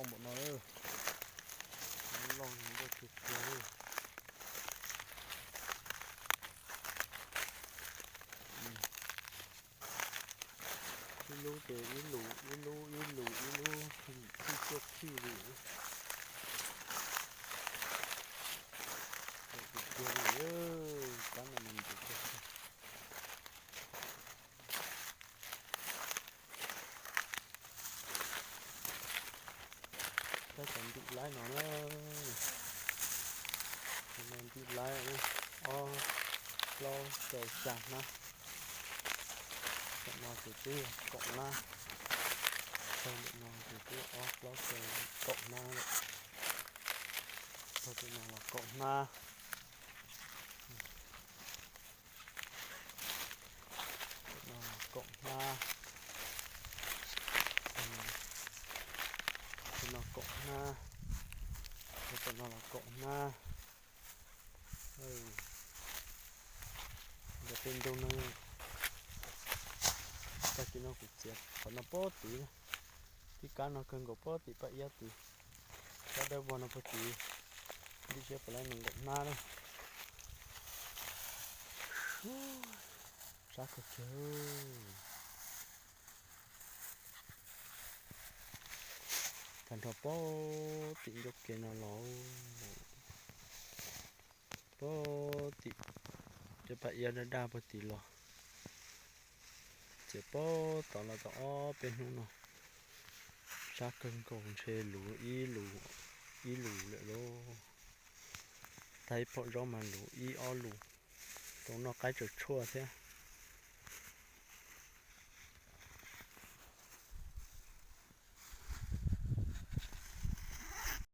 Loj npaum no, loj nkauj kawg kiag. Ib lub ces ib lus, ib lub ib lus, ib lub yim khij cuaj khij li. Kawg kiag li, kab no mas ntxim kawg. Tab tom ntim laib no na, no ntim laib ob plaub rau xya hnab. Tam no ces twb yog kaum hnab, tag ntawm no ces twb ob plaub rau kaum hnab lawm. Tag ntawm no los kaum hnab. Tam no los kaum hnab. Tam no kaum hnab. Tam no los kaum hnab. Ntawm peb ntug no, tag kis no kuv txiav qhov no puag tid, tib kab no kawg nkaus puag tim Paj Iab tid, kab dawb vog no puag tid, ntim siab puas laib nees nkaum hnab na. Sab kawg kiag. Tag nrho puag tim ncauj kev no los, puag tim cov Paj Iab daj daj puag tid los, ces puag tod los tau ob peb hnub no, sab kawg nkaus ntshe luv ib lus, ib lus lawm lauj. Tag ib phaum zaub mas luv ib ob lus, rau noj qaib tsaws tshuaj thiab.